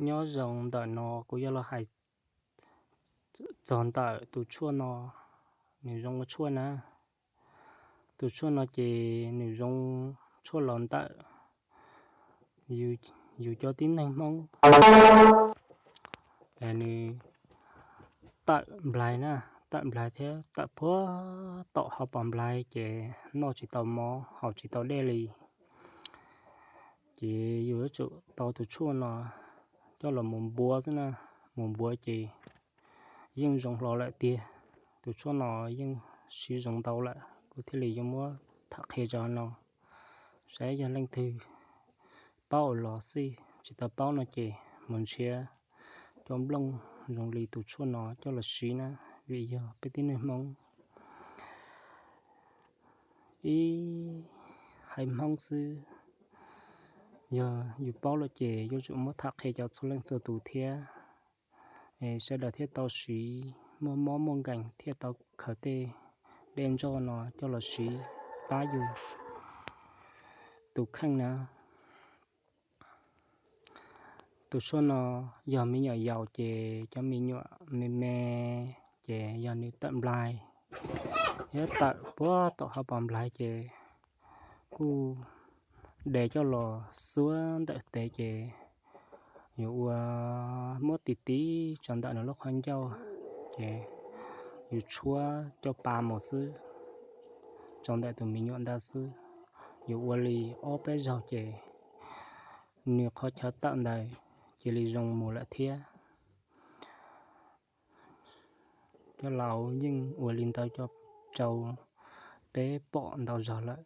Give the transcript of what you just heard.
Nyob zoo ntawm no kuv yuav los hais txog ntawm tus tshuaj no, nws zoo ua tshuaj na. Tus tshuaj no ces nws zoo tshuaj los ntawm yus cov tib neeg Hmoob, nws tawm nplais na, tawm nplais thiab tawm puag tom hauv pas nplais ces noj tsis tau mov haus tsis tau dej li. Ces yus yuav tsum tau tus tshuaj no coj los mus npuav xwb na, mus npuav ces yeej zoo hlo lawm tiag. Tus tshuaj no yeej siv zoo ntau lawm, kuv thiaj li yuav muab tham qhia rau no, saib yog leej twg paub los xij, tsis tau paub no ces mus nrhiav cov nplooj zoo li tus tshuaj no coj los siv na, vim yog peb tib neeg Hmoob ib haiv Hmoob xwb. Yog yus paub lawm ces yuav tsum muab tham qhia cov txhua leej txhua tus thiab, sawv daws thiaj tau siv, muaj mob muaj nkeeg thiaj tau khaws tej dej ntsoj no coj los siv pab yus tus kheej na. Tus tshuaj no yog me nyuam yaus ces cov me nyuam me me ces yog nws tawm nplais, yog tawm puag tom hauv pas nplais ces kuj de coj los xuab ntawm tes ces yus ua muab tis tis tso ntawm nws lub qhov ncauj ces yus tshuab coj pa mus xwb, tso ntawm tus me nyuam ntawd xwb. Yus ua li ob peb zaug ces nws qhov chaw tawm ntawd cia li zoo mus lawm thiab. Cov laus yeej ua li ntawd rau peb pom ntau zaug lawm.